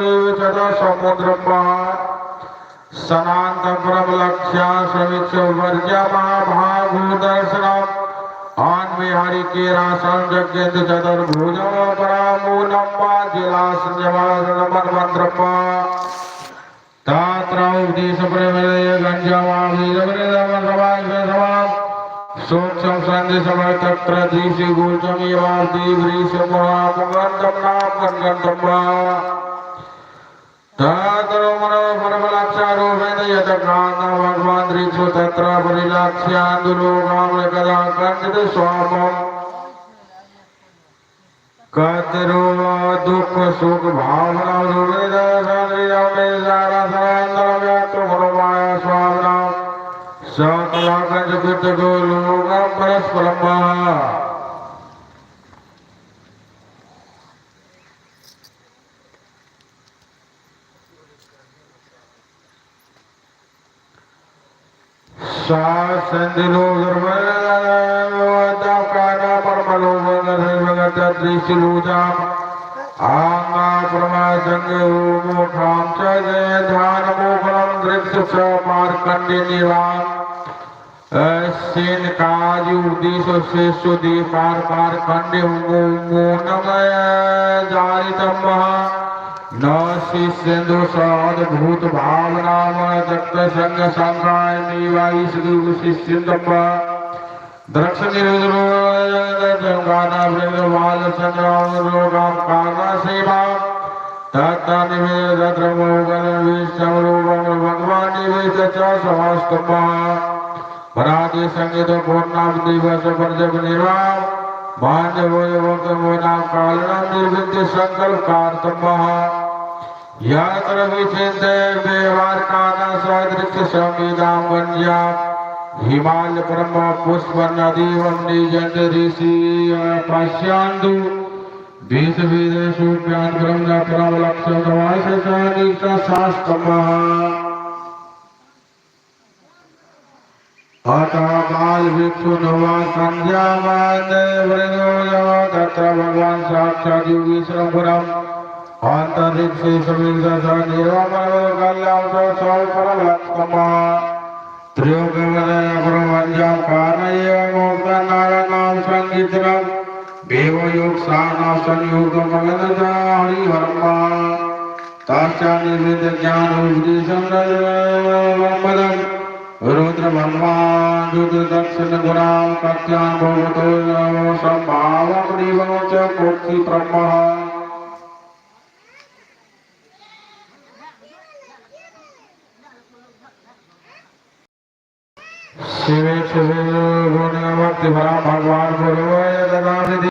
समुद्रम सनातन परमलक्ष्या समीक्ष वर्ज्य महाभागु दर्शनम आन्विहारी केरासन जज्ञेन्द्र चतुर्भुजम परामूलम जिलासंजमन्त्रम तत्र उपदेश प्रेमलय सूक्ष्म संधि समय तत्र दीशि गोचमीवार्ति वृषमुरामुगन्धं नाम तत्र मनो परमलक्षारूपेण यत कान्त भगवान् दृक्षु तत्र परिलक्ष्यान्दुलोकां कदा कञ्चित् स्वापम् कतरो दुःख सुख भावना परस्परम न शिष्येन्दु सद्भूत भावना दत्त संग संगाय द्रक्ष सेवा भगवान समस्त परादि संगीत पूर्णाम दिवस परजप निर्वाण कालनाम संकल्प कार्तम यत्र विचिन्त्य व्यवहार काना सदृक्ष संविदां वन्या हिमालय परम पुष्प नदी वन्य ऋषि पश्यान्तु देश विदेशु ज्ञान ब्रह्म परम लक्ष्य शास्त्रम अतः बाल भिक्षु नवा संध्यावान तत्र भगवान साक्षात् योगीश्वरम अंतरिक्षे संगीतनम देवयोग साना संयोग हरिहरम तस्या निवेद ज्ञान उपदेशम रुद्र भगवान रुद्र दक्षिण गुणाम कत्यान भगवतो संभावम देवं च कोक्षि ब्रह्म। शिवे शिवे गुण भक्ति भरा भगवान गुरु